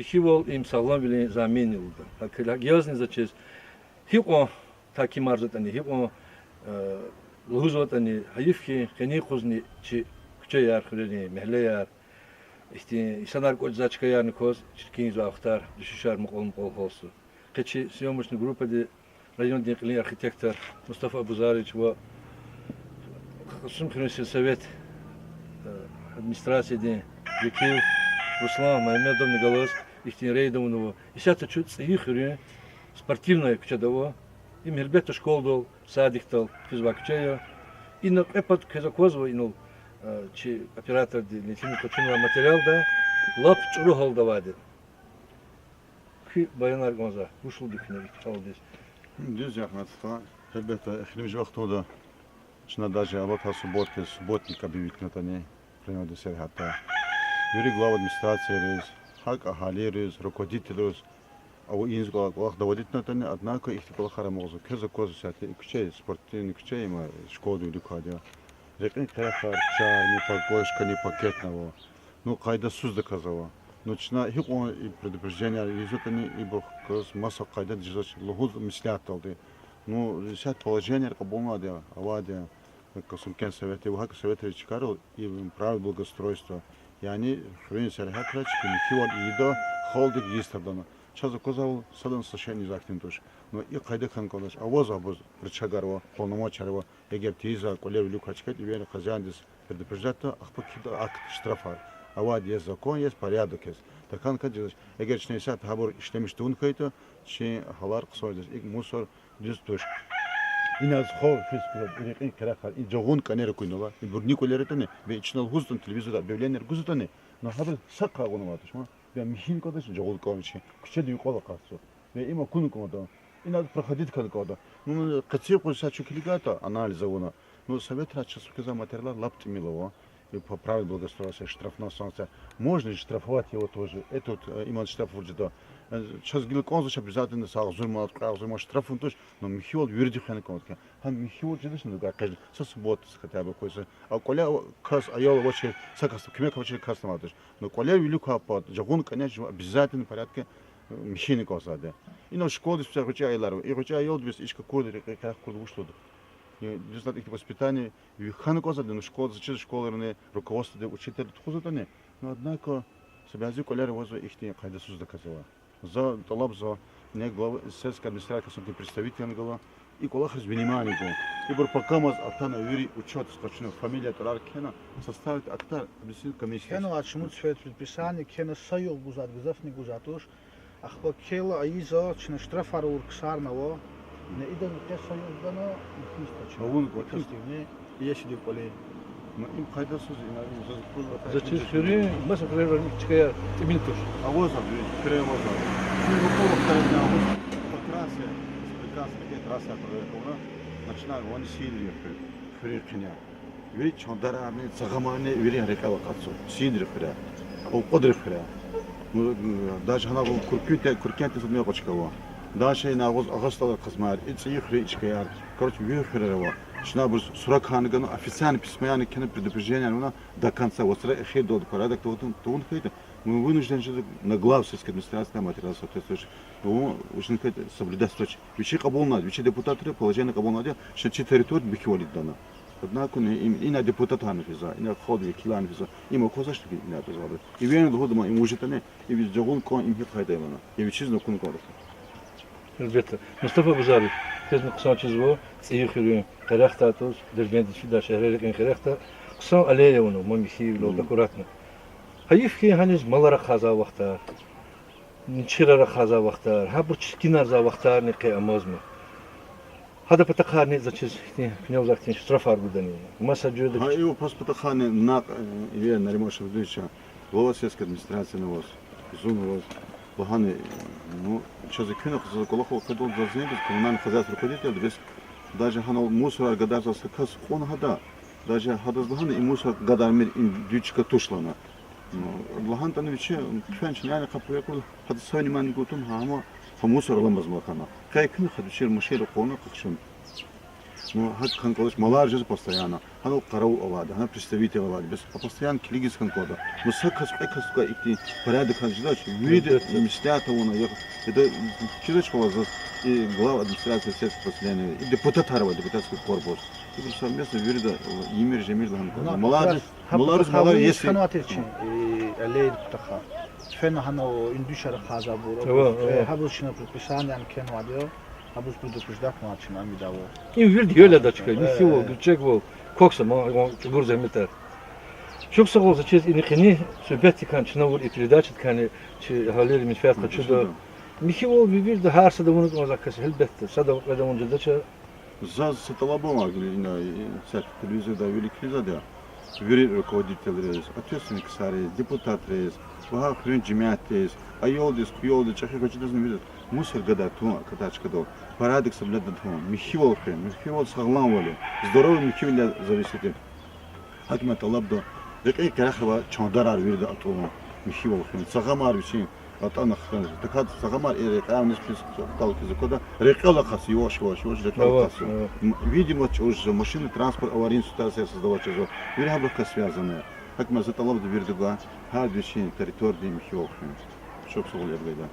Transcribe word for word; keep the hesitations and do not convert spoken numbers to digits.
Хивал им сагъламвилин заминни лугьуда. Гьакӏ язни за чиз, гьикьван тагькимарзаватӏани, гьикьван, э, лугьузватӏани, гьайиф хьи, къенин юкъузни чи куьчеяр, хуьрерин мягьлеяр, ихьтин инсанар кӏватӏзавай чкаярни кваз чиркинзавай вахтар, дуьшуьшар мукьвал-мукьвал гьалтзава. Къе чи съёмочный группади райондин кьилин архитектор Мустафа Абузарович ва Кьасумхуьруьн сельсовет, э, администрациядин векил Руслан Мегьамедовни галаз ихьтин рейд авунва. Исятда чун ЦӀийи хуьруьн Спортивная куьчеда ава. Им гьелбетда школадал, садикдал физвай куьче я. Ина кьве пад квез аквазва инал, э, чи операторди лентина къачунвай материалда, лап чӏуру гьалда авайди. Куь баянар кӏанзава, вуч лугьуда куьне и куьчедиз? Дуьз я, Ахмед стха. Гьелбетда, эхиримжи вахтунда чна даже аватӏа субботник объявитьнатӏани райондин сергьятда, вири глав администрацияриз, гьакӏ агьалийриз, руководительриз, ава инз кӏвалах давадитнатӏани, однако ихьтин кӏвалахар амукьзава. Квез аквазва исятда и куьче, спортивный куьче, им школадин вилик квайди я. Рекьин къерехар, чарни, подпоркани, пакетни ава. Ну, къайдасуздаказ ава. Ну, чна гьикьван и предупрежденияр ийизватӏани, ибур кваз маса къайдада жезвач лугьуз меслятдалди. Ну, исятда положение кьабулнавайди я, авайди я Кьасумкент советда ва гьакӏ советрин чкайрал и правила благоустройства, яни хуьруьн сергьятра чпин михьивал ийида, халкьдик ийиз таблана. Чаз аквазвайвал, садан са шейни захъ тин туш. Ну, и къайда хьана кӏандач, аваз абуруз рычагар ава, полномочияр ава, эгер тийизвай кӏвале вилик квай чкайра, эвер хозяиндиз предупреждать ийида, ахпа кхьида акт, штрафар. Авайди я закон, есть порядок, есть. Такӏан кӏан жезвач. Эгер чна исятда гьабур ишлемиш тавун хьайитӏа, чи гьалар хъсан жез, икӏ мусор дуьз туш. Ина зун хов физ куьред, и рекьин къерехар, и жагъун кӏанер акунвайла, ибур ни кӏвалер ятӏани, бес ичинал лугьузватӏани, телевизорда объявление гузватӏани, ну гьабур са къагъунватӏа туш ма. Бес михьи кӏандач жагъун кӏан вичин, куьчеда юкьвал акъатзава. Бес им акуна кӏанда. Ина проходить хьана кӏанда. Ну, къеци къуз са чун килигайтӏа, анализ авуна. Ну, советра чаз квез материалар лап тӏимил ава. И по правилам благоустройства, штрафная санкция. Можно же штрафовать его тоже. Этот, э, иман штраф вуж жеда. Э, чаз гила кӏанзавач обязательно са агъзур манат, кьве агъзур манат штраф авун туш, но михьивал вирида хвена кӏанда. Гьа михьивал жедач, ну, гьакӏ къе са суббота хотя бы квез. А кӏвале кас, аял авачир, са кас, куьмек авачир кас авайди туш. Ну, кӏвале вилик квай пад, жагъун кӏане обязательно порядке, э, михьи кӏанзавайди. Ина школадиз са гъвечӏи аялар ава. И гъвечӏи аялди бес ичка курди, рекьи къерех курди вуч лугьуда? Э, дуьз лагьайтӏа, ихьтин воспитание ви хьана кӏанзавайди, ну, школадиз, чиз школайрини, руководстводи, учительди тухузватӏани. Ну, однако, са бязи кӏвалер авазва ихьтин къайдасуздаказ ава. За тӏалабзава не глава сельской администрации, Кьасумкентдин представителни галаз, и кӏвалахриз внимание гун. Ибур пакамаз атана, вири учётдиз къачуна, фамилия, тӏварар кхьена, составить актар, объяснить комиссия. Кхьенвай шумуд сефер предписание, кхьена, са югъ гузвайди, гзафни гузвайди туш. Ахпа кхьейла, ийизва, чна штрафар авур ксарни ава. Не идаз къе са югъ гана, ихьтин стача. Авуна кӏватӏ. Кастивни. Яшди кӏвале. Ну, им къайдасуз, ина, им заз куз За чиз хуьруьн маса хуьрера чкаяр тӏимил туш. Авазва, хуьре авазва. Чун вакула хтарна аваз по трассе, приказ, какие трасса проверка вуна, начинаю вани синри хуьр, хуьруьн хъиняй. Вири чандарарни, цагъамарни, вири рекьел акъатзава. Синри хуьре, Къулкъудри хуьре. Ну, даже гьана Куркентдиз, Куркентдиз мекьва чка ава. Даже ина агъуз Агъа СтӀалрин Къазмаяр, и ЦӀийи хуьруьн и чкаяр. Короче, вири хуьрера ава. Чна абуруз суракарни гана, официальный письмоярни кхьена, предупреждениени авуна, до конца, вацра эхирдалди порядок тавун, тавун хьайитӏа, мы вынуждены жеда на главу сельской администрации материал соответствующий, вун вучиз хьайитӏа соблюдать жезвач. Вичи кьабулнавайди, вичи депутатри положение кьабулнавайди, чна чи территорияда михьивал ийидайла. Однако не, им, ина депутатарни физва, ина халкьдин векиларни физва, им аквазвач хьи ина физвайди. Эвелни лугьуда ман им вуж ятӏани, им жагъун кӏан им гьикӏ къайда я лагьана. Я вичиз акуна кӏанда. Гьелбетда. Мустафа Абузарович, квезни хъсан чизва, ЦӀийи хуьруьн къерехдайди туш, Дербентдиз фидай шегьре рекьин къерехда, хъсан аллея авунва, ма михьивилелди аккуратно. Гьайиф хьи, гьаниз малар ахъайзавай вахтар, ничирар ахъайзавай вахтар, гьабур чиркинарзавай вахтарни къе амазма. Гьадан патахъайни за чиз хьтин, куьне за хьтин штрафар гудани, маса жуьреда. Гьа, и вопрос патахъайни накь, э, иве Нариман Шамсудинович, глава сельской администрацияни аваз, зунни аваз, лагьана, ну, чаз экуьнахъ, за кӏвалахал къведалди заз зенг гуз, коммунальный хозяйство руководителди, бес даже гьанал мусорар гадарзавай са кас кьуна гьада, даже гьадаз лагьана и мусор гадармир, им дуьз чка туш лагьана. Ну, лагьанатӏани вичи, хъфена чна яна къапу якьур, гьада са внимание гуз атун, гьа, гьама, гьа мусор аламазма хьана. Къе экуьнахъ гьада вичи машинра кьуна къахчуна. Ну, гьакӀ хьана кӀандач, малар жез постоянно. Гьанал къаравул авайди, гьана представитель авайди. Бес а постоянно килигиз хьана кӀанда. Ну, са кас, кьве кас квай ихьтин порядок хьана жедач, вирида меслят авуна, я, я да чизвач хьи ваз, и глава администрации сельского поселения, и депутатар ава, депутатский корпус. Ибур совместно вирида, Емир-Жемир лагьана кӀанда. Малар, малар, малар, если хьанвайтир чи, и, аллея патахъ. Фена гьана, о, индуш рахазабур, абур, э, гьабур чна предписание кхьенвайди я, гьабур предупреждать авунвайди чна ам идавал. Им вирида гьеле ада чка, михьивал, гуьрчегвал, квахьзава ма, ма чӀугур зегьметар. Чухсагъул за чиз, ина къени суьгьбетдикай чна авур и передачадикай чи агьалийри менфят къачуда. Михьивал ви вирида гьар сада авуна кӀанзавай кас, гьелбетда, сада кьвед авун жедач. Заз са тӀалаб ава, гила ина, и, са телевизордай вилик кхьизвайди я. Вири руководительриз, ответственный ксариз, депутатриз, ва гьа хуьруьн жемятдиз, аялдиз, хъуялдиз, чӀехи-хъвечӀидизни вирида мусор гадардай тун, акатай чкадал, порядок соблюдать авун, михьивал хуьн, михьивал сагъламвал я, здоровье михьивилелди зависит я. ГьакӀ ма тӀалабда, рекьин къерех авай чандарар вирида атӀун, михьивал хуьн, цагъамар вичин атӀана хтун, тахьайтӀа цагъамар и рекьяй вуниз хъфиз хтал хьиз аквада, рекьел акъатзава, яваш-яваш, яваш рекьел акъатзава. Видимость чӀавуз жезва, машинный транспорт аварийный ситуация создавать жезва, вири гьабурухъ галаз связанный я. ГьакӀ ма за тӀалабда вирида гвай, гьар вичин территориядин михьивал хуьн. Чухсагъул, Ергьайдар.